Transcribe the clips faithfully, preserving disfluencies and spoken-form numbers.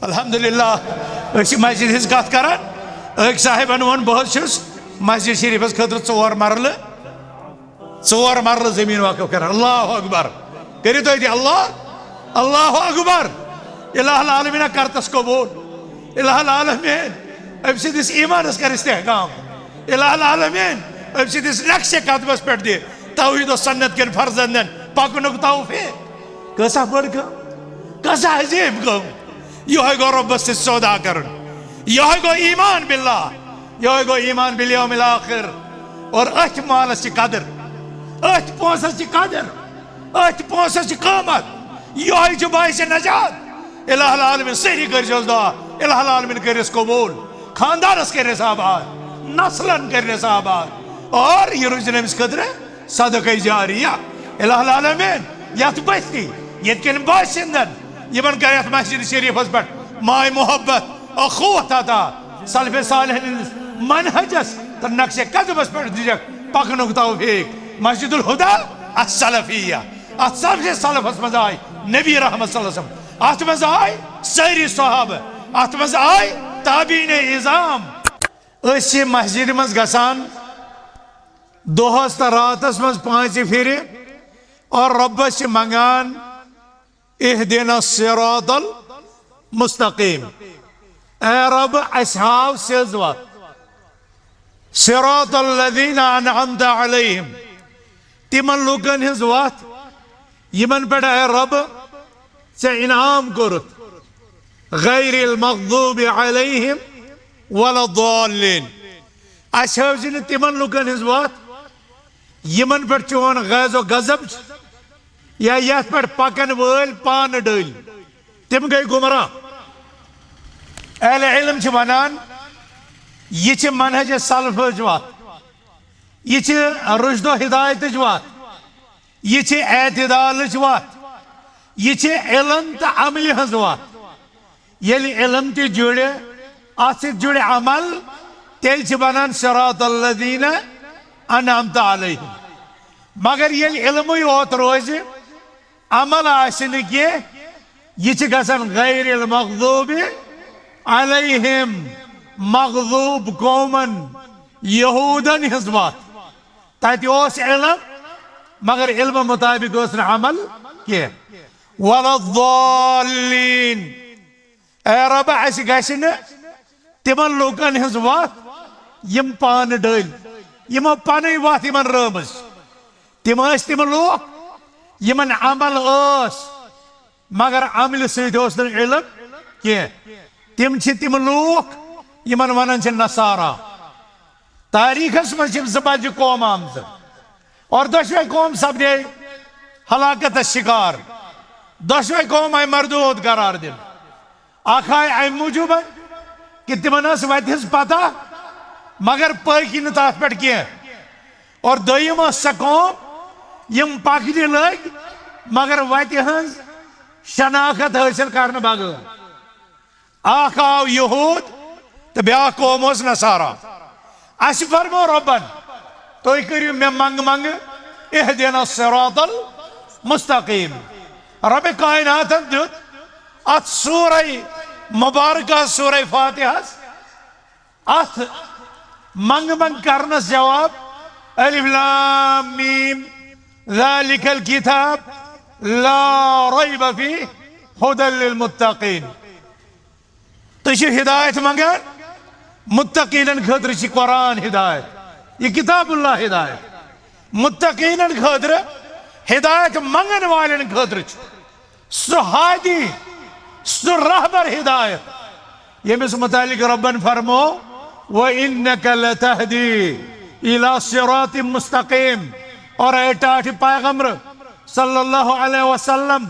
الحمدللہ، أسۍ چھِ مسجد ہٕنٛز کتھ کران۔ أکۍ صاحبن ووٚن، بہٕ حظ چھُس مسجد شریفس خٲطرٕ ژور مرلہٕ، ژور مرلہٕ زٔمیٖن وقف کران۔ اللہ اکبر۔ کٔرِو تُہۍ تہِ اللہ، اللہ اکبر۔ الہ العالمین کر تس قبول۔ الہ العالمین أمۍ سٕنٛدِس ایمانس کر استحکام۔ الہ العالمین أمۍ سٕنٛدِس نقشِ قدمس پٮ۪ٹھ دِ توحید و سنت کٮ۪ن فرزندن پکنُک توفیق۔ کۭژاہ بٔڑ کٲم، کۭژاہ عظیٖم کٲم۔ یِہوٚے گوٚو رۄبس سۭتۍ سودا کرُن۔ یِہوٚے گوٚو ایمان باللہ۔ یِہوٚے گوٚو ایمان بالیوم الاخر۔ اور أتھۍ مالس چھِ قدر، أتھۍ پونٛسس چھِ قدر، أتھۍ پونٛسس چھِ قۭمت۔ یِہوٚے چھُ باعث نجات۔ الہ العالمین سٲری کٔرۍزیوس دعا، الہ العالمین کٔرِس قبول، خاندانس کٔرِس آباد، نسلن کٔرِس آباد۔ اور یہِ روٗزِن أمِس خٲطرٕ صدقہ جاریہ۔ الہ العالمین، یتھ بستی، یتھ کٮ۪ن باشندن، یمن کر یتھ مسجد شریفس پٮ۪ٹھ ماے محبت، اخوت عطا، سلف صالحین ہٕنٛدِس منہجس تہٕ نقشِ قدمس پٮ۪ٹھ دِجکھ پکنُک توفیق۔ مسجد الہدی السلفیہ، اتھ سلف سلفس منٛز آے نبی رحمت صلی اللہ علیہ وسلم، اتھ منٛز آے سٲری صحابہ، اتھ منٛز آے تابعین عظام۔ أسۍ چھِ مسجد منٛز گژھان دۄہس تہٕ راتس منٛز پانٛژِ پھِرِ اور رۄبس چھِ منٛگان، اہدنا الصراط المستقیم۔ اے رۄب، اسہِ ہاو سیٚز وتھ۔ صراط الذین انعمت علیہم، تِمن لوٗکن ہٕنٛز وتھ یِمن پٮ۪ٹھ، اے رۄب، ژےٚ انعام کوٚرُتھ۔ غیر المغضوب علیہم ولا الضالین۔ اسہِ ہٲوزِ نہٕ تِمن لوٗکن ہٕنٛز وتھ یِمن پٮ۪ٹھ چون غیظ و غضب چھُ، یا یتھ پٮ۪ٹھ پکن وٲلۍ پانہٕ ڈٔلۍ، تِم گٔے گمراہ۔ اہل علم چھِ ونان، یہِ چھِ منہج سلفٕچ وتھ، یہِ چھِ رشد و ہدایتٕچ وتھ، یہِ چھِ اعتدالٕچ وتھ، یہِ چھِ علم تہٕ عملہِ ہٕنٛز وتھ۔ ییٚلہِ علم تہِ جُڑِ، اتھ سۭتۍ جُڑِ عمل، تیٚلہِ چھِ بنان صراط الذین انعمت علیہم۔ مگر ییٚلہِ علمٕے یوت روزِ، عمل آسہِ نہٕ کینٛہہ، یہِ چھِ گژھان غیر المغضوب علیہم، مغضوب قومن، یہودن ہٕنٛز وتھ۔ تتہِ اوس علم، مگر علمہٕ مطابق اوس نہٕ عمل کینٛہہ۔ ولا الضالین۔ اے رۄب، اسہِ گژھِ نہٕ تِمن لوٗکن ہٕنٛز وتھ، یِم پانہٕ ڈٔلۍ، یِمو پنٕنۍ وتھ یِمن رٲومٕژ۔ تِم ٲسۍ تِم لوٗکھ، یِمن عمل ٲس، مگر عملہِ سۭتۍ اوس نہٕ علم کینٛہہ۔ تِم چھِ تِم لوٗکھ، یِمن ونان چھِ نصارا۔ تاریخس منٛز چھِ زٕ بجہِ قوم آمژٕ اور دۄشوے قوم سپدے ہلاکتس شکار۔ دۄشوے قوم آیہِ مردود قرار دِنہٕ۔ اکھ آیہِ امہِ موٗجوٗب کہ تِمن ٲس وتہِ ہٕنٛز پتہ، مگر پٲکۍ نہٕ تتھ پٮ۪ٹھ کینٛہہ۔ اور دوٚیِم ٲس سۄ قوم، یِم پکنہِ لٔگۍ، مگر وتہِ ہٕنٛز شناخت حٲصِل کرنہٕ بغٲر۔ اکھ آو یہود تہٕ بیٛاکھ قوم اوس نصارا۔ اسہِ فرمو رۄبن، تُہۍ کٔرِو مےٚ منٛگہٕ منٛگہٕ، اہدنا الصراط المستقیم۔ رۄبِ کائناتن دیُت اتھ سورہ مبارکہ، سورہ فاتحس، اتھ منٛگہٕ منٛگہٕ کرنس جواب، الف لام میم، ذالک الکتاب لا ریب فیہ ہدی للمتقین۔ تُہۍ چھِو ہدایت منٛگان، متقیٖنن خٲطرٕ چھِ قرآن ہدایت، یہِ کتاب اللہ ہدایت۔ متقیٖنن خٲطرٕ ہدایت منٛگن والٮ۪ن خٲطرٕ چھُ سُہ ہادی، سُہ رہبر ہدایت، ییٚمِس متعلق رۄبن فرمو، وَإِنَّكَ لَتَهْدِي إِلَىٰ صِرَاطٍ مُّسْتَقِيمٍ۔ اور اے ٹاٹھہِ پیغمبر صلی اللہ علیہ وسلم،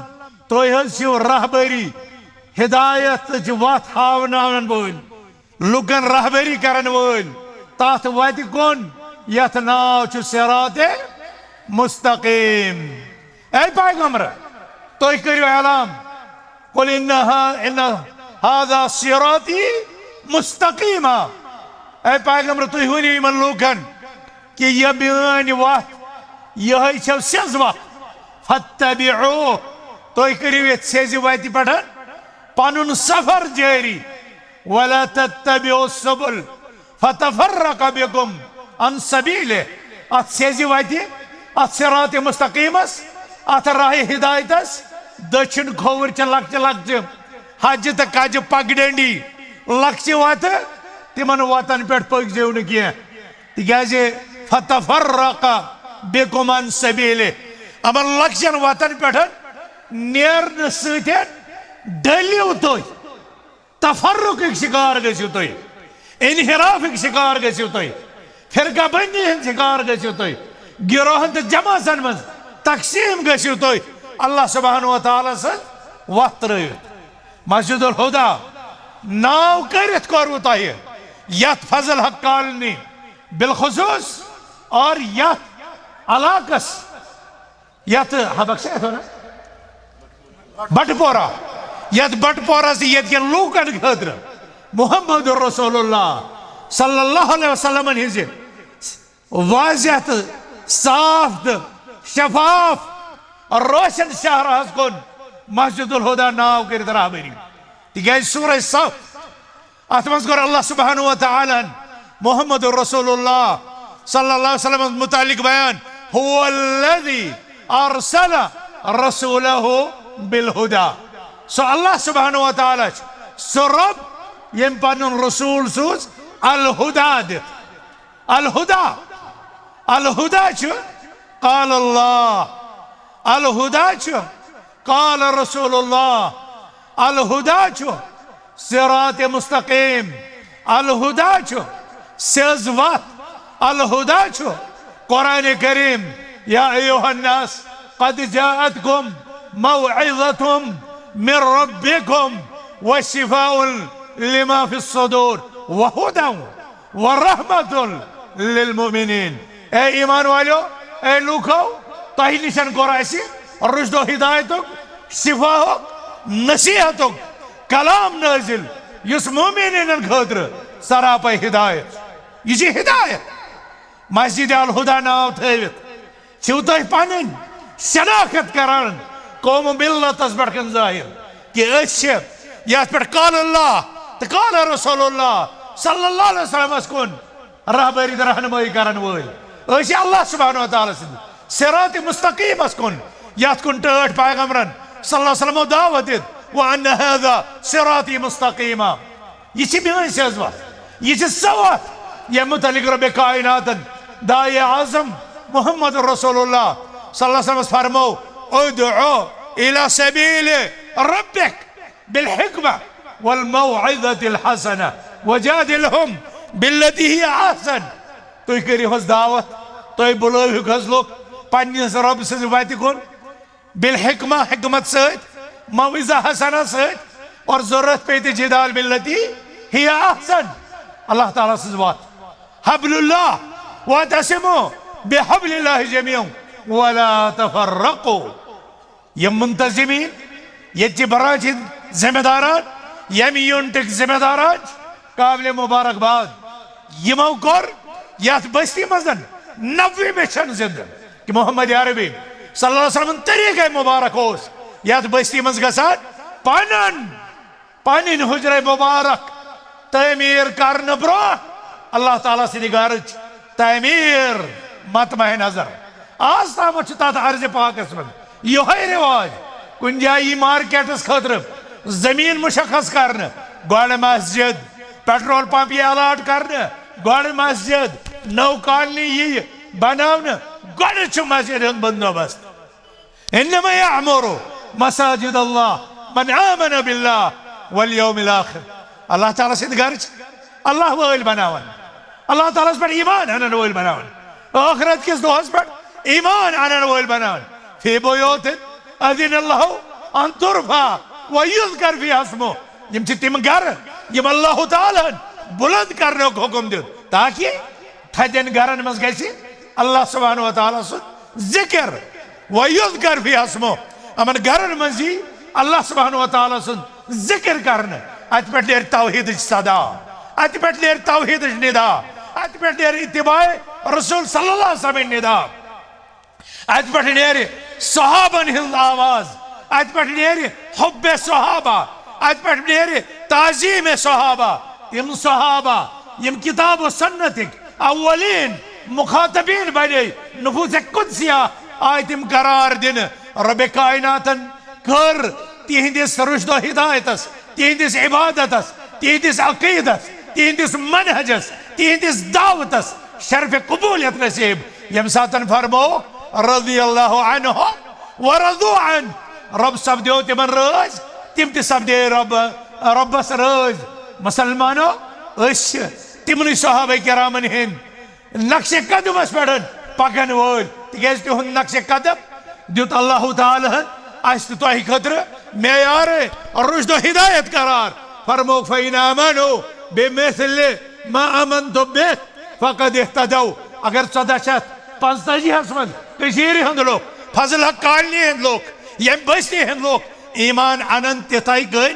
تُہۍ حظ چھِو رہبری، ہدایتٕچ وتھ ہاوناون وٲلۍ، لُکن رہبری کرن وٲلۍ تتھ وتہِ کُن یتھ ناو چھُ صراط مستقیم۔ اے پیغمبر، تُہۍ کٔرِو اعلان، قل ان ہا-، ان هذا صراطی مستقیما۔ اے پیغمبر، تُہۍ ؤنِو یِمن لوٗکن، کہ یہِ میٲنۍ وتھ، یِہے چھو سیٚز وتھ۔ فاتبعوہ، تُہۍ کٔرِو یتھ سیٚزِ وتہِ پٮ۪ٹھ پنُن سفر جٲری۔ ولا تتبعوا السبل فتفرق بكم عن سبيله۔ اتھ سیزِ وتہِ، اتھ صراط مستقیمس، اتھ راہ ہدایتس دٔچھِنۍ کھووُر چھِ لۄکچہِ لۄکچہِ حجہِ تہٕ کجہِ پگڈنڈی لۄکچہِ وتہٕ، تِمن وتن پٮ۪ٹھ پٔکۍ زیو نہٕ کینٛہہ۔ تِکیٛازِ فتفرق بكم عن سبيله، یِمن لۄکچٮ۪ن وتن پٮ۪ٹھ نیرنہٕ سۭتۍ ڈٔلِو تُہۍ۔ تفرقٕکۍ شکار گٔژھِو تُہۍ، انحرافٕکۍ شکار گٔژھِو تُہۍ، فرقہ بندی ہٕنٛدۍ شکار گٔژھِو تُہۍ، گروہن تہٕ جماژن منٛز تقسیٖم گٔژھِو تُہۍ۔ اللہ سبحانہ و تعالیٰ سٕنٛز وتھ ترٲوِتھ۔ مسجد الہدیٰ ناو کٔرِتھ کوٚروٕ تۄہہِ یتھ فضل حق کالنی بالخصوص اور یتھ علاقس، یتھ حبک سے اتھ ونان بٹپورہ، یتھ بٹپورہ سے یتھ کٮ۪ن لوٗکن خٲطرٕ محمد رسول اللہ صلی اللہ علیہ وسلم ہٕنٛزِ واضح تہٕ صاف تہٕ شفاف روشن شاہراہس کُن مسجد الہدیٰ ناو کٔرِتھ رہبری۔ تِکیٛازِ سورہ صف، اتھ منٛز کوٚر اللہ سبحانہ و تعالیٰ ہن محمد رسول اللہ صلی اللہ علیہ وسلم متعلق بیان، هو الذي ارسل رسوله بالهدى۔ سُہ اللہ سبحانہ و تعالیٰ چھُ سُہ رب ییٚمۍ پنُن رسول سوٗز الہدیٰ دِتھ۔ الہدیٰ، الہدیٰ چھُ قال اللہ، الہدیٰ چھُ قال رسول اللہ، الہدیٰ چھُ صراط مستقیم، الہدیٰ چھُ سیٚز وتھ، الہدیٰ چھُ قرآن کریم، یا ایھا الناس قد جاءتکم موعظة من ربکم وشفاء لما فی الصدور وہدی ورحمة للمؤمنین۔ اے ایمان والیو، اے لوٗکو، تۄہہِ نِشن کوٚر اسہِ رُشد و ہدایتُک، شفاہُک، نصیحتُک کلام نٲزِل، یُس مومنیٖنن خٲطرٕ سراپے ہدایت۔ یہِ چھِ ہدایت۔ مسجد الہدیٰ ناو تھٲوِتھ چھِو تُہۍ پنٕنۍ شناخت کران قوم و ملتس پٮ۪ٹھ کن ظٲہِر کہِ أسۍ چھِ یتھ پٮ۪ٹھ قال اللہ تہٕ قال رسول اللہ صلی اللہ علیہ وسلمس کُن رہبری تہٕ رہنمٲیی کرن وٲلۍ۔ أسۍ چھِ اللہ سبحانہ و تعالیٰ سٕنٛدِ صراط مستقیمس کُن، یتھ کُن ٹٲٹھۍ پیغمبرن صلی اللہ علیہ وسلمو دعوت دِژ، وَأَنَّ هَذَا صِرَاطِي مُسْتَقِيمًا۔ یہِ چھِ میٲنۍ سیٚز وتھ۔ یہِ چھِ سۄ وتھ ییٚمہِ متعلق رب کائناتن داعی اعظم محمد رسول اللہ صلی اللہ علیہ وسلمس فرمو، ادع الی سبیل ربک بالحکمہ والموعظۃ الحسنہ وجادلہم بالتی ہی احسن۔ تُہۍ کٔرِو حظ دعوت، تُہۍ بُلٲوِو حظ لُکھ پننِس رب سٕنٛزِ وتہِ کُن۔ بالحکمہ، حکمت سۭتۍ، موعظہ حسنہ سۭتۍ، اور ضرورت پیٚیہِ تہِ جدال بالتی ہی احسن۔ اللہ تعالیٰ سٕنٛز وتھ۔ حبل اللہ، واعتصموا بحبل اللہ جمیعا ولا تفرقوا۔ یِم منتظمین، ییٚتہِ چہِ برانچ ہٕنٛدۍ ذمہ داران، ییٚمہِ یونٹٕکۍ ذمہ داران، قابل مبارکباد۔ یِمو کوٚر یتھ بستی منٛز نوِ مِشن زندٕ۔ کہ محمد عربی صلی اللہ علیہ وسلم طریقہ مبارک اوس یتھ بستی منٛز گژھان، پنن، پنٕنۍ حجرہ مبارک تعمیر کرنہٕ برونٛہہ اللہ تعالیٰ سٕنٛدِ گرٕچ تعمیر مطمح نظر۔ آز تامتھ چھُ تتھ عرض پاکس منٛز یِہوٚے رواج، کُنہِ جایہِ یی مارکیٹس خٲطرٕ زٔمیٖن مشخص کرنہٕ، گۄڈٕ مسجد، پیٹرول پمپ یی الاٹ کرنہٕ، گۄڈٕ مسجد، نٔو کالنی یی بناونہٕ، گۄڈٕ چھُ مسجد ہُنٛد بندوبست۔ انما یعمر مساجد اللہ من آمن باللہ والیوم الاخر۔ اللہ تعالیٰ سٕنٛدِ گرٕچ اللہ وٲلۍ بناوان، اللہ تعالیٰ ہس پٮ۪ٹھ ایمان انن وٲلۍ بناوان، ٲخرت کِس دۄہس پٮ۪ٹھ ایمان انن وٲلۍ بناوان۔ فی بیوت اذن اللہ ان ترفع ویذکر فیہا اسمہ۔ یِم چھِ تِم گرٕ یِم اللہ تعالیٰ ہن بلند کرنُک حکم دیُت، تاکہ تھدٮ۪ن گرن منٛز گژھِ اللہ سبحانہ و تعالیٰ سُنٛد ذکر۔ ویذکر فیہا اسمہ، یِمن گرن منٛز یی اللہ سبحانہ و تعالیٰ سُنٛد ذکر کرنہٕ۔ اتہِ پٮ۪ٹھ نیرِ توحیدٕچ صدا، اتہِ پٮ۪ٹھ نیرِ توحیدٕچ ندا، اتہِ پٮ۪ٹھ نیرِ اتباع رسول صلی اللہ علیہ وسلم ندا۔ اتہِ پٮ۪ٹھ نیرِ صحابن ہٕنٛز آواز، اتہِ پٮ۪ٹھ نیرِ حب صحابہ، اتھ پٮ۪ٹھ نیرِ تعظیم صحابہ، تِم صحابہ یِم کتاب و سنتٕکۍ اولین مخاطبین بنے، نفوس قدسیہ آے تِم قرار دِنہٕ۔ رب کائناتن کٔر تِہنٛدِس رشد و ہدایتس، تِہنٛدِس عبادتس، تِہنٛدِس عقیدس، تِہنٛدِس منہجس، تِہنٛدِس دعوتس شرف قبولیت نصیب، ییٚمہِ ساتن فرموو، رضی اللہ عنہ ورضوا عنہ، رب سپدیو تِمن رٲضۍ، تِم تہِ سپدے رب، ربس رٲضۍ۔ مسلمانو، أسۍ چھِ تِمنٕے صحابہ کرامن ہٕنٛدۍ نقشِ قدمس پٮ۪ٹھ پکن وٲلۍ، تِکیازِ تِہُنٛد نقشِ قدم دیُت اللہ تعالیٰ ہن اسہِ تہٕ تۄہہِ خٲطرٕ معیار رشد و ہدایت قرار۔ فرموو، فَإِنْ آمَنُوا بِمِثْلِ مَا آمَنْتُمْ بِهِ فَقَدِ اهْتَدَوْا۔ اگر ژۄدہ شیٚتھ پانٛژتٲجی ہس منٛز کٔشیٖرِ ہُنٛد لُکھ، فضل حق کالنی ہٕنٛدۍ لُکھ، ییٚمہِ بستی ہٕنٛدۍ لُکھ ایمان انن تِتھے کٔنۍ،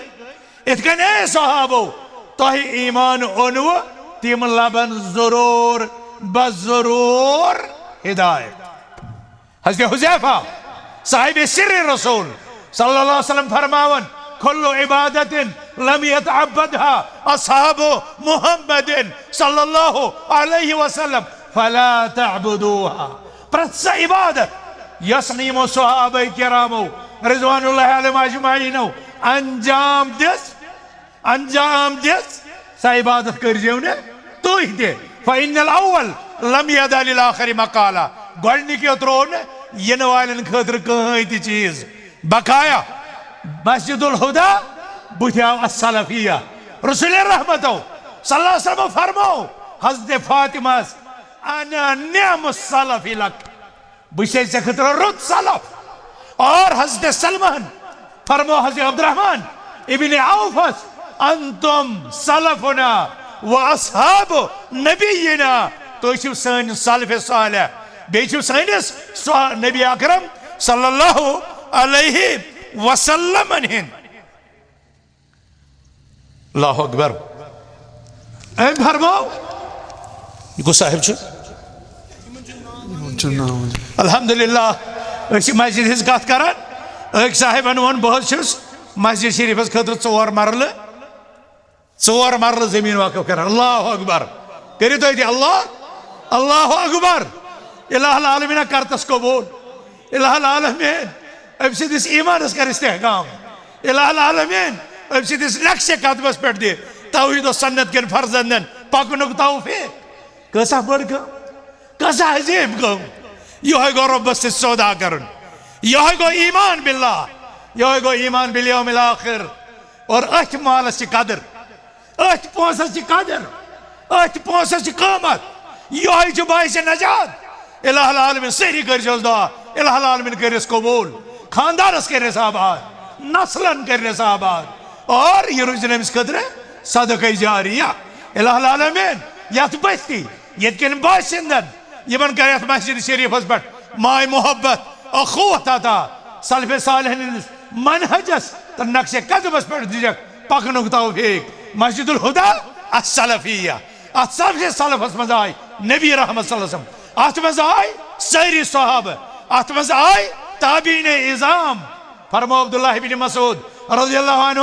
اِتھ کٔنۍ اے صحابو، تۄہہِ ایمان اوٚنوٕ، تِم لبن ضروٗر بہ ضروٗر ہدایت۔ حضرت حذیفہ صاحب سر رسول صلی اللہ علیہ وسلم فرماون، کل عبادت لم یتعبدها اصحاب محمد صلی اللہ علیہ وسلم فلا تعبدوها۔ پرٛٮ۪تھ سۄ عبادت یۄس نہٕ یِمو صحابہ کرامو رضوان اللہ علیہم اجمعینو انجام دِژ، انجام دِژ، سۄ عبادت کٔرزیو نہٕ تُہۍ تہِ۔ فإن الأول لم يدع للآخر مقالا۔ گۄڈنِکیو ترٛوو نہٕ یِنہٕ والٮ۪ن خٲطرٕ کٕہٕنۍ تہِ چیٖز۔ بقایا مسجد الہدی بُتھِ آو السلفیہ۔ رسول رحمتو صلی اللہ علیہ وسلم فرمو، حضرت فاطمہ، انا نعم السلف لک، بہٕ چھُسے ژےٚ خٲطرٕ رُت سلف۔ اور حضرت سلمان فرمو حضرت عبدالرحمن ابن عوفس، انتم سلفنا و اصحاب نبینا، تُہۍ چھِو سٲنۍ سلف صالح، بیٚیہِ چھِو سٲنِس سو-، نبی اکرم صلی اللہ علیہ وسلم ہٕنٛدۍ۔ اللہ اکبر۔ أمۍ فرمو، یہِ کُس صاحب چھُ؟ یِمن چھُ ناو۔ الحمدللہ، أسۍ چھِ مسجد ہٕنٛز کتھ کران۔ أکۍ صاحبن ووٚن، بہٕ حظ چھُس مسجد شریفس خٲطرٕ ژور مرلہٕ، ژور مرلہٕ زٔمیٖن وقف کران۔ اللہ اکبر۔ کٔرِو تُہۍ تہِ اللہ، اللہ اکبر۔ الہ العالمیٖنہ کر تس قبول۔ الہ العالمین أمۍ سٕنٛدِس ایٖمانس کر استحکام۔ الہ العالمین أمۍ سٕنٛدِس نقشِ قدمس پٮ۪ٹھ دِ توحید و سنت کٮ۪ن فرضن پکنُک توفیق۔ کۭژاہ بٔڑ کٲم، کۭژاہ عظیٖم کٲم۔ یِہوٚے گوٚو رۄبس سۭتۍ سودا کرُن، یِہوٚے گوٚو ایٖمان باللہ، یِہوٚے گوٚو ایٖمان بالیوم الآخر۔ اور أتھۍ مالس چھِ قدر۔ أتھۍ پونٛسس چھِ قدر، أتھۍ پونٛسس چھِ قۭمتھ۔ یِہوٚے چھُ باعث نجات۔ الہ العالمین سٲری کٔرۍزیوس دعا، الہ العالمین کٔرِس قبول، خاندانس کٔرِس آباد، نسلن کٔرِس آباد، اور یہِ روٗزِن أمِس خٲطرٕ صدقہ جاریہ۔ الہ العالمین یتھ بستی، ییٚتہِ کٮ۪ن باشندن، یِمن کر یتھ مسجد شریفس پٮ۪ٹھ ماے محبت، اخوت عطا، سلف صالحن ہٕنٛدِس منہجس تہٕ نقشِ قدمس پٮ۪ٹھ دِژکھ پکنُک توفیق۔ مسجد الہدی السلفیہ، اتھ سلف سلفس منٛز آے نبی رحمت صلی اللہ علیہ وسلم، اتھ منٛز آے سٲری صحابہ، اتھ منٛز آے تابعین عظام۔ فرمو عبداللہ ابن مسعود رضی اللہ عنہ،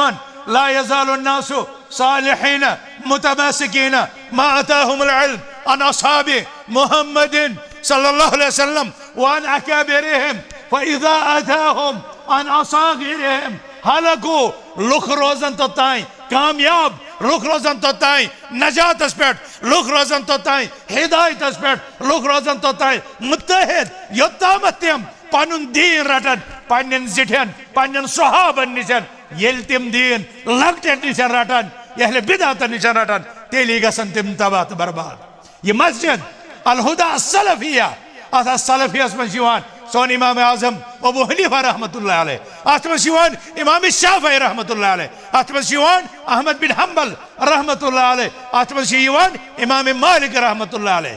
لا یزال الناس صالحین متماسکین ما آتاهم العلم عن اصحاب محمد صلی اللہ علیہ وسلم وعن اکابرهم، فاذا آتاهم عن اصاغرهم هلكوا۔ لُکھ روزن توٚتام کامیاب، لُکھ روزن توٚتام نجاتس پٮ۪ٹھ، لُکھ روزن توٚتام ہدایتس پٮ۪ٹھ، لُکھ روزن توٚتام متحد، یوٚتامتھ تِم پنُن دیٖن رٹن پننٮ۪ن زِٹھٮ۪ن، پننٮ۪ن صحابن نِش۔ ییٚلہِ تِم دیٖن لۄکٹٮ۪ن نِش رٹن، اہل بدعتن نِش رٹن، تیٚلی گژھن تِم تباہ تہٕ برباد۔ یہِ مسجد الہدی السلفیہ، اتھ السلفیہس منٛز چھِ یِوان سون امام اعظم ابو حنیفہ رحمۃ اللہ علیہ، اتھ منٛز چھِ یِوان امام شافعی رحمۃ اللہ علیہ، اتھ منٛز چھِ یِوان احمد بن حنبل رحمۃ اللہ علیہ، اتھ منٛز چھِ یِوان امام مالک رحمۃ اللہ علیہ،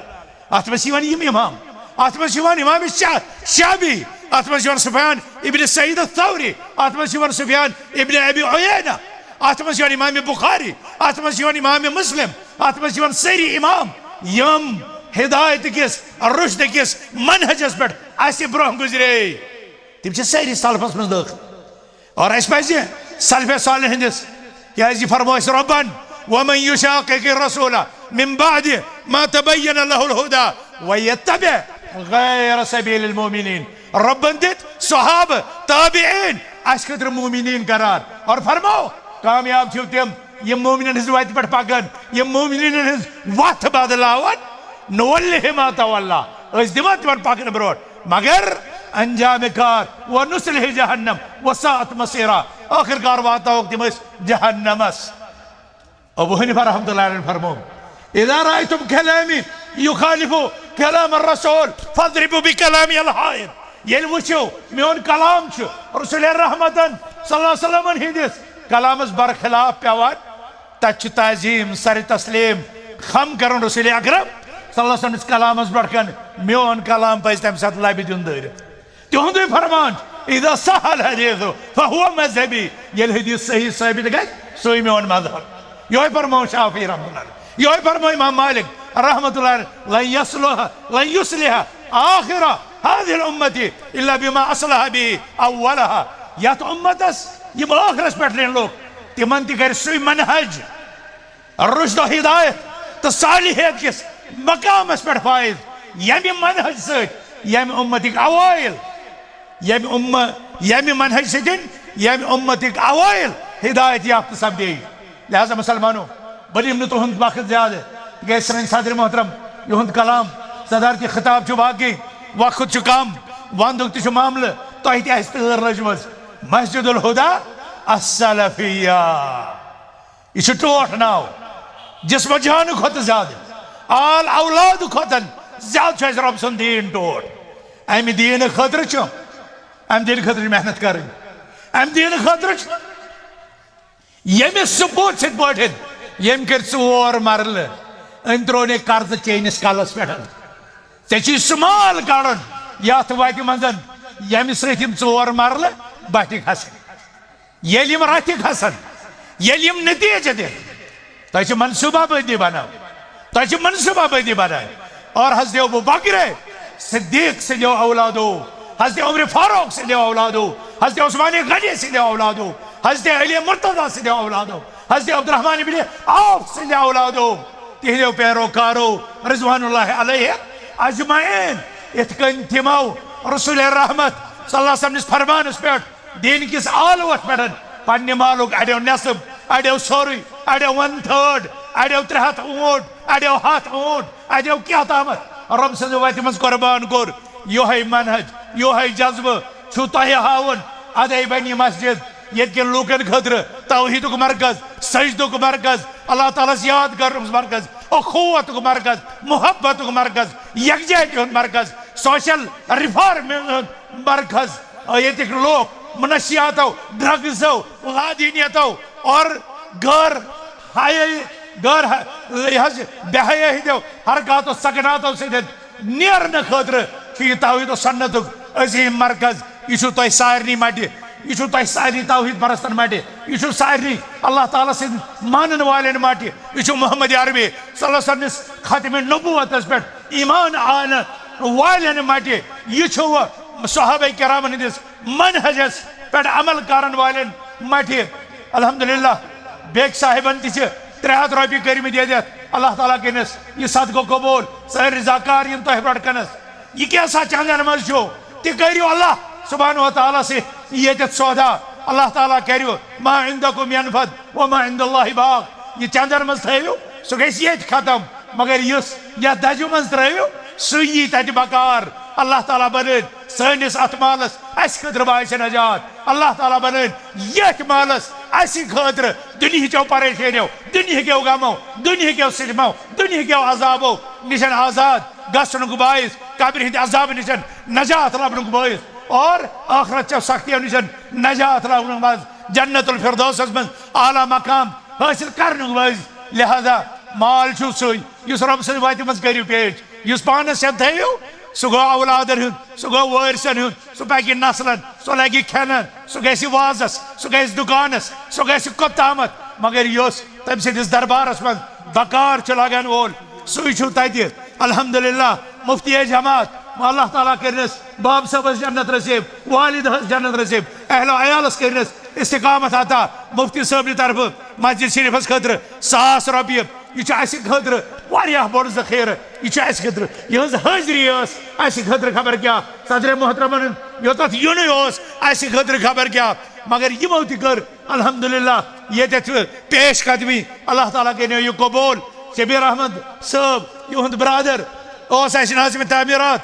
اتھ منٛز چھِ یِوان یِم امام، اتھ منٛز چھِ یِوان امام شا-، شعبی، اتھ منٛز چھِ یِوان سفیان ابن سعید الثوری، اتھ منٛز چھِ یِوان سفیان ابن ابی عیینہ، اتھ منٛز چھِ یِوان امام بخاری، اتھ منٛز چھِ یِوان امام مسلم، اتھ منٛز چھِ یِوان سٲری امام، یِم ہدایت کِس، رشد کِس منہجس پٮ۪ٹھ اسہِ برونٛہہ گُزرے۔ تِم چھِ سٲری سلفس منٛز دٲخل۔ اور اسہِ پزِ سلف صالح ہٕنٛدِس کیازِ یہِ فرمٲے اَسہِ رۄبن، "ومن یشاقق الرسول من بعد ما تبین له الهدى ویتبع غیر سبیل المؤمنین"۔ رۄبن دِتۍ صحابہٕ، تابعین، اَسہِ خٲطرٕ مومنین قرار۔ اور فرماو، کامیاب چھِو تِم، یِم مومنین ہٕنٛز وَتہِ پٮ۪ٹھ پکن، یِم مومنین ہٕنٛز وَتھ بدلاون۔ نولہ ما تولیٰ، أسۍ دِمو تِمن پکنہٕ برونٛٹھ، مگر انجام کار، ونصلہ جہنم وساءت مصیرا، ٲخٕر کار واتناووکھ تِم أسۍ جہنمس۔ ابو حنیفہ رحمۃ اللہ علیہ فرموو، "اذا رأیتم کلامی یخالف کلام الرسول فاضربوا بکلامی الحائط"۔ ییٚلہِ وٕچھِو میون کلام چھُ رسول رحمتن صلی اللہ علیہ وسلمن ہٕنٛدِس کلامس برخلاف پیوان، تتہِ چھُ تعظیم، سر تسلیم، خم کرُن رسول اکرم صلی اللہ علیہ وسلمس کلامس برٛونٛٹھ کن۔ میون کلام پزِ تمہِ ساتہٕ لبہِ دیُن دٲرِتھ۔ تِہُنٛدُے فرمان چھُ، "اذا صح الحدیث فهو مذہبی"۔ ییٚلہِ حدیث صحیح ثٲبت گژھِ، سُے میون مذہب۔ یِہوٚے فرموو شافعی رحمۃ اللہ علیہ، یِہوٚے فرموو امام مالک رحمۃ اللہ علیہ، "لن یصلح، لن یصلح آخر هذه الامة الا بما اصلح به اولها"۔ یتھ امتس یِم ٲخرس پٮ۪ٹھ لینہِ لوٗکھ، تِمن تہِ کرِ سُے منہج رشد و ہدایت تہٕ صالحیت کِس مقامس پٮ۪ٹھ فٲیض، ییٚمہِ منہج سۭتۍ ییٚمہِ امتٕکۍ اوائل، ییٚمہِ امہ، ییٚمہِ منہج سۭتۍ ییٚمہِ امتٕکۍ اوائل ہدایت یافتہٕ سپدے۔ لہذا مسلمانو، بہٕ نِمہٕ نہٕ تُہُنٛد وقت زیادٕ، تِکیازِ سٲنۍ صدر محترم، یِہُنٛد کلام، صدارتی خطاب چھُ باقی، وقت چھُ کم، ونٛدُک تہِ چھُ معاملہٕ، تۄہہِ تہِ آسہِ تۭر لٔجمٕژ۔ مسجد الہدی السلفیہ۔ یہِ چھُ ٹوٹھ ناو۔ جسم جانہٕ کھۄتہٕ زیادٕ، آل اولاد کھۄتہٕ زیادٕ چھُ اَسہِ رۄب سُنٛد دیٖن ٹوٹھ۔ اَمہِ دیٖنہٕ خٲطرٕ چھُ، اَمہِ دیٖنہٕ خٲطرٕ چھِ محنت کَرٕنۍ۔ اَمہِ دیٖنہٕ خٲطرٕ چھُ ییٚمِس سُہ پوٚژھ یِتھ پٲٹھۍ، ییٚمۍ کٔرۍ ژور مرلہٕ، أمۍ ترٛوو نے قرضہٕ چٲنِس کلس پٮ۪ٹھ۔ ژےٚ چھُے سُہ مال کڑُن یتھ وتہِ منٛز، ییٚمہِ سۭتۍ یِم ژور مرلہٕ بٹھِ کھسن۔ ییٚلہِ یِم رتھِ کھسن، ییٚلہِ یِم نتیجہٕ دِن، تۄہہِ چھِ منصوبہ بندی بناوٕنۍ۔ تۄہہِ چھِ منصوبہ بندی بناوٕنۍ۔ اور حضرت ابو بکر صدیق سٕنٛدیو اولادو، حضرت عمر فاروق سٕنٛدیو اولادو، حضرت عثمان غنی سٕنٛدیو اولادو، حضرت علی مرتضی سٕنٛدیو اولادو، حضرت عبدالرحمان ابن عوف سٕنٛدیو اولادو، تِہنٛدیو پیروکارو رضوان اللہ علیہ اجمعین، یِتھ کٔنۍ تِمو رسول رحمت صلی اللہ علیہ وسلم نِس فرمانس پٮ۪ٹھ، دین کِس آلوس پٮ۪ٹھ، پننہِ مالُک اڑیو نصف، اڑیو سورُے، اڑیو ون تھٲڈ، اڑیو ترٛےٚ ہتھ اوٗنٹ، اڑیو ہتھ اوٗنٹ، اڑیو کیٛاہ تامتھ رۄب سٕنٛزِ وتہِ منٛز قربان کوٚر۔ یِہوٚے منہج، یِہوٚے جذبہٕ چھُو تۄہہِ ہاوُن۔ ادے بنی مسجد ییٚتہِ کٮ۪ن لوٗکن خٲطرٕ توحیدُک مرکز، سجدُک مرکز، اللہ تعالیٰ ہس یاد کرنُک مرکز، اخوتُک مرکز، محبتُک مرکز، یکجہتی ہُنٛد مرکز، سوشل ریفارم ہُنٛد مرکز۔ ییٚتِکۍ لوٗکھ منشیاتو، ڈرگزو، لادینیتو اور غٲر حیٲیی، غٲر حیٲیی، یہِ حظ، بے حیٲیی ہٕنٛدیو حرکاتو سکناتو سۭتۍ نیرنہٕ خٲطرٕ چھُ یہِ توحید و سنتُک عظیٖم مرکز۔ یہِ چھُ تۄہہِ سارنٕے مٹہِ، یہِ چھُ تۄہہِ سارنٕے توحید پرستن مٹہِ، یہِ چھُ سارنٕے اللہ تعالیٰ سٕنٛدۍ مانن والٮ۪ن مٹہِ، یہِ چھُ محمد عربی صلی اللہ علیہ وسلم نِس ختم نبوتس پٮ۪ٹھ ایمان آنہٕ والٮ۪ن مٹہِ، یہِ چھُ صحابہ کرامن ہٕنٛدِس منہجس پٮ۪ٹھ عمل کرن والٮ۪ن مٹہِ۔ الحمدللہ، بیگ صاحبن تہِ چھِ ترٛےٚ ہتھ رۄپیہِ کٔرمٕتۍ ییٚتٮ۪تھ۔ اللہ تعالیٰ کٔرنس یہِ صدقہٕ قبول، سٲنۍ رضاکار یِن تۄہہِ برٛونٛٹھ کنس۔ یہِ کیٛاہ سا چندن منٛز چھُو؟ تہِ کٔرِو اللہ سبحانہ و تعالیٰ سۭتۍ ییٚتٮ۪تھ سودا۔ اللہ تعالیٰ کٔرِو، "ما عندکم ینفد وما عند اللہ باق"۔ یہِ چندن منٛز تھٲوِو، سُہ گژھِ ییٚتہِ ختم، مگر یُس یتھ دجہِ منٛز ترٛٲوِو، سُہ یی تتہِ بکار۔ اللہ تعالیٰ بنٲوِن سٲنِس اتھ مالس اسہِ خٲطرٕ باعث نجات۔ اللہ تعالیٰ بنٲوِن یتھ مالس اسہِ خٲطرٕ دُنیہٕچو پریشٲنیو، دُنیہٕکیو غمو، دُنیہٕکیو سِتمو، دُنیہٕکیو عذابو نِشن آزاد گژھنُک باعث، قبرِ ہٕنٛدِ عذابہٕ نِشن نجات لبنُک باعث اور ٲخرت چو سختیو نِشن نجات لبنُک باعث، جنت الفردوسس منٛز اعلیٰ مقام حٲصِل کرنُک باعث۔ لہذا مال چھُ سُے یُس رۄب سٕنٛزِ وتہِ منٛز کٔرِو پیش، یُس پانس ہٮ۪تھ تھٲوِو، سُہ گوٚو اولادن ہُنٛد، سُہ گوٚو وٲرثن ہُنٛد، سُہ پکہِ نسلن، سُہ لگہِ کھٮ۪نن، سُہ گژھِ وازس، سُہ گژھِ دُکانس، سُہ گژھِ کوٚت تامتھ، مگر یُس تٔمۍ سٕنٛدِس دربارس منٛز بکار چھُ لگن وول، سُے چھُ تتہِ۔ الحمدللہ، مفتی جماعت، اللہ تعالیٰ کٔرنس باب صٲبس جنت نصیب، والد ہس جنت نصیب، اہل و عیالس کٔرنس استقامت عطا۔ مفتی صٲبنہِ طرفہٕ مسجد شریفس خٲطرٕ ساس رۄپیہِ۔ یہِ چھُ اسہِ خٲطرٕ واریاہ بوٚڑ ذخیرٕ۔ یہِ چھُ اسہِ خٲطرٕ، یِہٕنٛز حٲضری ٲس اسہِ خٲطرٕ خبر کیٛاہ۔ صدر محترمن ہُنٛد یوٚتتھ یُنُے اوس اسہِ خٲطرٕ خبر کیٛاہ۔ مگر یِمو تہِ کٔر الحمدللہ ییٚتٮ۪تھ پیش قدمی۔ اللہ تعالیٰ کٔرِو یہِ قبوٗل۔ شبیر احمد صٲب، یِہُنٛد برادر اوس اسہِ ناظم تعمیرات۔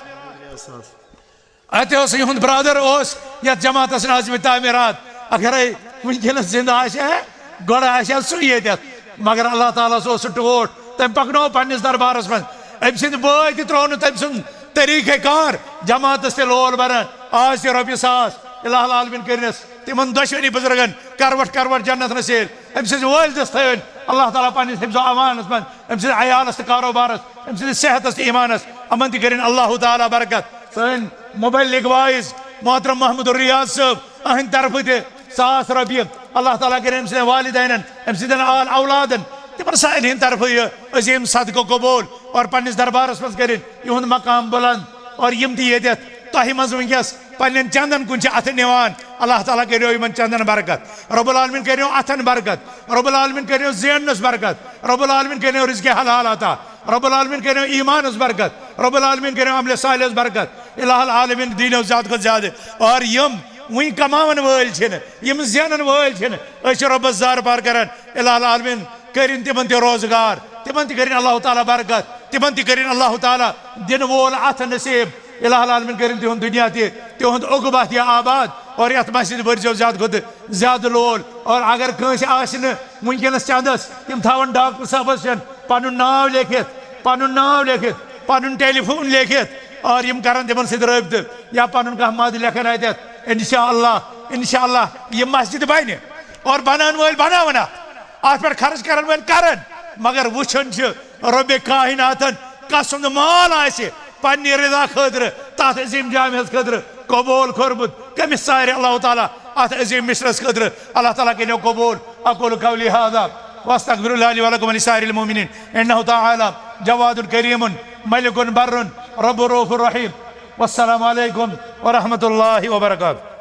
اتہِ اوس یِہُنٛد برادر اوس یتھ جماعتس ناظم تعمیرات۔ اگرے وٕنکیٚنس زندٕ آسہِ ہے، گۄڈٕ آسہِ ہا سُے ییٚتٮ۪تھ۔ مگر اللہ تعالیٰ ہس اوس سُہ ٹوٹھ، تٔمۍ پکنوو پننِس دربارس منٛز۔ أمۍ سٕنٛدۍ بٲے تہِ ترٛوو نہٕ تٔمۍ سُنٛد طریٖقہ کار۔ جماعتس تہِ لول بران، آز تہِ رۄپیہِ ساس۔ الہ العالمین کٔرنس تِمن دۄشوٕنی بزرگن کروٹ کروٹ جنت نصیب۔ أمۍ سٕنٛزِ والدس تھٲوِن اللہ تعالیٰ پننِس حفظ و امانس منٛز، أمۍ سٕنٛدِ عیالس تہٕ کاروبارس، أمۍ سٕنٛدِس صحتس تہٕ ایمانس، یِمن تہِ کٔرِن اللہ تعالیٰ برکت۔ سٲنۍ مبلغ واعظ محترم محمد الریاض صٲب، أہنٛدِ طرفہٕ تہِ ساس رۄپیہِ۔ اللہ تعالیٰ کٔرِن أمۍ سٕنٛدٮ۪ن والدینن، أمۍ سٕنٛدٮ۪ن آل اولادن، تِمن سارنٕے ہٕنٛدِ طرفہٕ یہِ عظیٖم صدقہٕ قبوٗل اور پننِس دربارس منٛز کٔرِن یِہُنٛد مقام بلند۔ اور یِم تہِ ییٚتٮ۪تھ تۄہہِ منٛز وٕنکیٚس پننٮ۪ن چندن کُن چھِ اتھٕ نِوان، اللہ تعالیٰ کٔرِو یِمن چندن برکت، رب العالمین کٔرِو اتھن برکت، رب العالمین کٔرِو زیننس برکت، رب العالمین کٔرِو رزقِ حلال عطا، رب العالمین کٔرِو ایمانس برکت، رب العالمین کٔرِو عملِ صالحس برکت۔ الہ العالمین دیٖنو زیادٕ کھۄتہٕ زیادٕ۔ اور یِم وٕنۍ کماون وٲلۍ چھِنہٕ، یِم زینن وٲلۍ چھِنہٕ، أسۍ چھِ رۄبس زارٕ پار کران۔ الہ العالمین کٔرِن تِمن تہِ روزگار، تِمن تہِ کٔرِن اللہ تعالیٰ برکت، تِمن تہِ کٔرِن اللہ تعالیٰ دِنہٕ وول اتھٕ نصیب۔ الہ العالمین کٔرِن تِہُنٛد دُنیا تہِ، تِہُنٛد عقبہ تہِ آباد۔ اور یتھ مسجد بٔرۍزیو زیادٕ کھۄتہٕ زیادٕ لول۔ اور اگر کٲنٛسہِ آسہِ نہٕ وٕنکیٚنس چندس، تِم تھاون ڈاکٹر صٲبس نِش پنُن ناو لیکھِتھ، پنُن ناو لیکھِتھ، پنُن ٹیلی فون لیکھِتھ، اور یِم کرن تِمن سۭتۍ رٲبطہٕ یا پنُن کانٛہہ مد لیکھن اتٮ۪تھ۔ انشاءاللہ، انشاءاللہ یہِ مسجد بنہِ اور بناون وٲلۍ بناون اتھ، اتھ پٮ۪ٹھ خرٕچ کرن وٲلۍ کرن، مگر وٕچھُن چھُ رۄبِ کائناتن کس سُنٛد مال آسہِ پننہِ رضا خٲطرٕ، تتھ عظیٖم جامعس خٲطرٕ قبوٗل کوٚرمُت، کٔمِس ژارِ اللہ تعالیٰ اتھ عظیٖم مشنس خٲطرٕ۔ اللہ تعالیٰ کٔرِو قبوٗل۔ اقول قولی هذا واستغفر الله لي ولكم ولسائر المؤمنين انه تعالى جواد كريم ملك بر رب رؤوف رحيم۔ والسلام عليكم ورحمة الله وبركاته۔